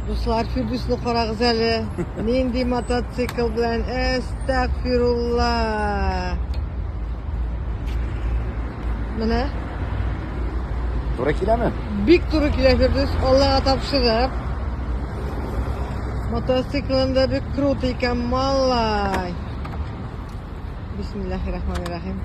Дуслар, Фирдүсне карагыз әле. Нинди мотоцикл белән. Әстәгъфирулла. Менә. Туры киләме? Бик туры килә, Фирдүс. Аллага тапшырып. Мотоциклында бик круто икән, малай. Бисмиллахиррахманиррахим.